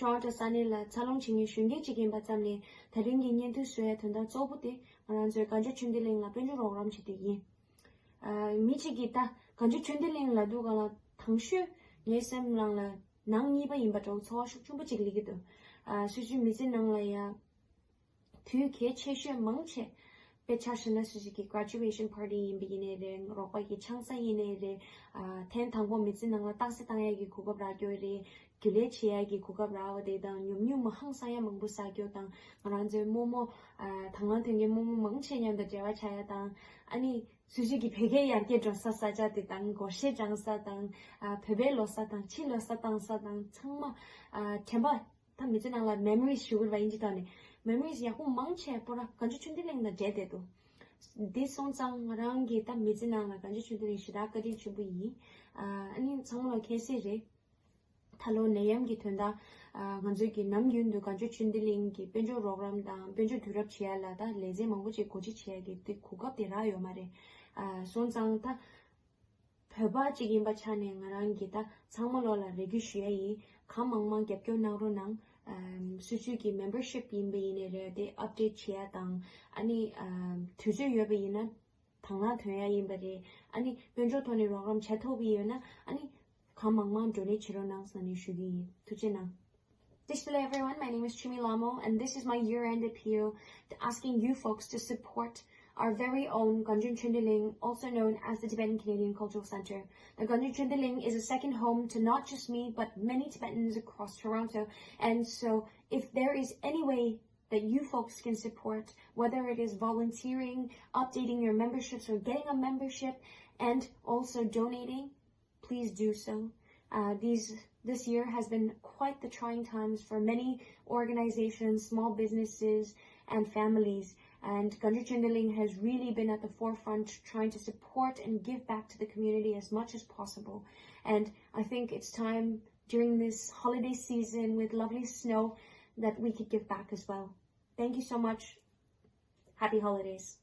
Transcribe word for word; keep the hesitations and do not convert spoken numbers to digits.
ཊོ་རོན་ཊོ་ས་གནས་ལ་འཚར་ལོངས་བྱེད་མཁན་གཞོན་སྐྱེས་ཅིག་ཡིན་པ་ཙམ་ལས་ད་རིང་གི་བརྙན་ཐུང་བཟོ་ཡ་དོན་དག་གཙོ་བོ་དེ་ང་རང་ཚོའི་གངས་ལྗོངས་ཆོས་ལྡན་གླིང་ལ་དཔལ་འབྱོར་རོགས་རམ་བྱེད་དུས་ཡིན། ཨ། མི་གཅིག་གིས་ད་གངས་ལྗོངས་ཆོས་ལྡན་གླིང་ལབ་དུས་སྒང་ལ་དང་ཤོས་ངའི་སེམས་ནང་ལ་ནང་གཉིས་པ་ཡིན་པ་འདྲ་བོ་ཚོར་བ་ཤུགས་ཆེན་པོ་ཅིག་སླེབས་ཀྱི་འདུག་ཨ། སོ་སོའི་མི་ཚེ་ནང་ལ་ཡ་དུས་གལ་ཆེ་ཤོས་མང་ཆེ་དཔེ་ཆ་བཞག་ན་སོ་སོ་གི་graduation party་ཡིན་པ་ཡིན་ནའི་རེད། རོགས་པ་གི་ཆང་ས་ཡིན་ནའི་རེད། ཨ། ཐེངས་དང་པོ་མི་ཚེ་ནང་ལ་རྟགས་གསལ་བཏང་ཡ་གི་གོ་སྐབས་རག་རྒྱུ་རེད། རྒྱུན་ལས་བྱེད་ཡ་གི་གོ་སྐབས་རག་པ་དེ་དང་ཉུང་ཉུང་མ་ཧང་སང་ཡ་མང་པོ་ཟ་རྒྱུ་དང་ང་རང་ཚོའི་རྨོ་མོ། ཨ། དང་བླངས་ཐོན་མཁན་རྨོ་མོ་མང་ཆེ་མཉམ་དུ་འབྲེལ་བ་བྱ་ཡ་དང་། ཨ་ནི་སོ་སོ་གི་བོད་སྐད་ཡར་རྒྱས་འགྲོ་ས་ས་ཆ་དེ་དང་སྒོར་གཞས་སྦྱང་ས་དང་། ཨ། བོད་པའི་ལོ་གསར་དང་ཕྱི་ལོ་གསར་བཏང་ས་དང་ཚང་མ། ཨ། དྲན་པ་ད་མི་ཚེ་ནང་ལ་memories་ཞུ་དགོས་པ་ཡིན་གྱི་ཐོག་ནས་memories་ཡག་པོ་མང་ཆེ་པོ་ར་གངས་ལྗོངས་ཆོས་ལྡན་གླིང་དང་འབྲེལ་བསྡད་འདུག་འདི་སོང་ཙང་ང་རང་གི་ད་མི་ཚེ་ནང་ལ་གངས་ལྗོངས་ཆོས་ལྡན་གླིང་ཞེ་དྲག་བཀའ་དྲིན་ཆེན་པོ་ཡིན། ཨ། ཨ་ནི་ཚང་མ་ལ་མཁྱེན་གསལ་རེད། ད་ལོ་ནད་ཡམས་ཀྱི་དོན་དག་ཨ། ང་ཚོས་ཀྱི་ནམ་རྒྱུན་དུ་གངས་ལྗོངས་ཆོས་ལྡན་གླིང་གི་དཔལ་འབྱོར་རོགས་རམ་དང་དཔལ་འབྱོར་དུས་རབས་བྱེད་ཡ་ལ་ད་ལེ་ཚན་མང་པོ་ཅིག་སྒོ་འབྱེད་བྱེད་ཡ་གི་དེ་གོ་སྐབས་དེ་རག་ཡོད་མ་རེད། ཨ། སོང་ཙང་ད་བོད་པ་ཅིག་ཡིན་པ་ཆ་ནས་ང་རང་གི་ད་ཚང་མ་ལོ་ལ་རེ་སྐུལ་ཞུ་ཡ་ཡིན། གང་མང་མང་རྒྱབ་སྐྱོར་གནང་རོགས་གནང་། ཨ། སོ་སོའི་གི་membership་ཡིན་པ་ཡིན་ནའི་རེད། དེ་update་བྱེད་ཡ་དང་། ཨ་ནི། ཨ། དུས་ཚོད་ཡོད་པ་ཡིན་ན། དང་བླངས་ཐོན་ཡ་ཡིན་པ་རེད། ཨ་ནི་དཔལ་འབྱོར་ཐོག་ནས་རོགས་རམ་བྱ་ཐུབ་པ་ཡོད་ན་ཨ་ནི་གང་མང་མང་donate་བྱེད་རོགས་གནང་ཟེར་ནས་ཞུ་གི་ཡིན། ཐུགས་རྗེ་གནང་། Dear everyone, my name is Chumi Lamo, and this is my year-end appeal asking you folks to support our very own Gangjun Chundeling, also known as the Tibetan Canadian Cultural Center. The Gangjun Chundeling is a second home to not just me, but many Tibetans across Toronto. And so, if there is any way that you folks can support, whether it is volunteering, updating your memberships or getting a membership, and also donating, please do so. Uh, these this year has been quite the trying times for many organizations, small businesses, and families. And Ganju Chindaling has really been at the forefront trying to support and give back to the community as much as possible. And I think it's time during this holiday season with lovely snow that we could give back as well. Thank you so much. Happy holidays.